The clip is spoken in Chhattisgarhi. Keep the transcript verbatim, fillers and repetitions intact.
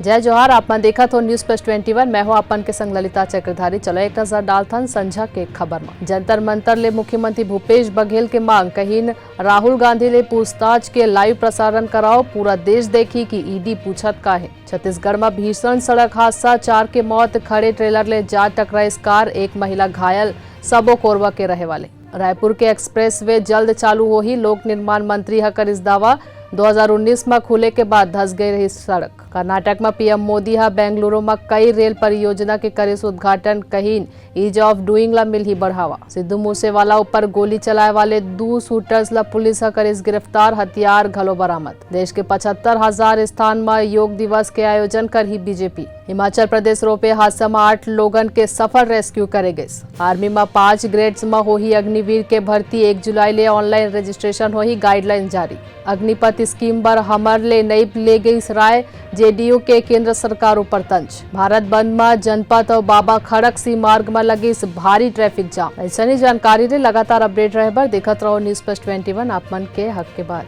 जय जोहार, आप मन देखत हो News Plus twenty one, मैं हूं आप मन के संग ललिता चक्रधारी। चलो एक नजर डालथन संझा के खबर म। जंतर मंतर ले मुख्यमंत्री भूपेश बघेल के मांग, कहिन राहुल गांधी ले पूछताछ के live प्रसारण कराओ, पूरा देश देखी कि ईडी पूछत का हे। छत्तीसगढ़ म भीषण सड़क हादसा, चार के मौत, खड़े ट्रेलर ले जा टकराइस कार, एक महिला घायल, सबो कोरबा के रहे वाले। रायपुर के एक्सप्रेसवे जल्द चालू होही, लोक निर्माण मंत्री ह करिस दावा। दो हज़ार उन्नीस म खुले के बाद धस गए रही सड़क। कर्नाटक म पीएम मोदी ह बेंगलुरु म कई रेल परियोजना के करिस उद्घाटन, कहिन ease of doing ला मिलही बढ़ावा। सिद्धू मूसेवाला ऊपर गोली चलाए वाले दू shooters ला पुलिस ह करिस गिरफ्तार, हथियार घलो बरामद। देश के पचहत्तर हजार स्थान म योग दिवस के आयोजन करही बीजेपी। हिमाचल प्रदेश रोपवे हादसा म आठ लोगन के सफल rescue करे गइस। आर्मी म पांच ग्रेड्स म होही अग्निवीर के भर्ती, एक जुलाई ले online registration होही, guideline जारी। अग्निपथ स्कीम बर हमर ले नई ले गइस राय, जेडीयू के केंद्र सरकार ऊपर तंज। भारत बंद म जनपथ अउ बाबा खड़क सी मार्ग म लगिस भारी ट्रैफिक जाम। अइसने जानकारी ले लगातार अपडेट रहे बर देखत रहो News Plus twenty one, आप मन के हक के बात।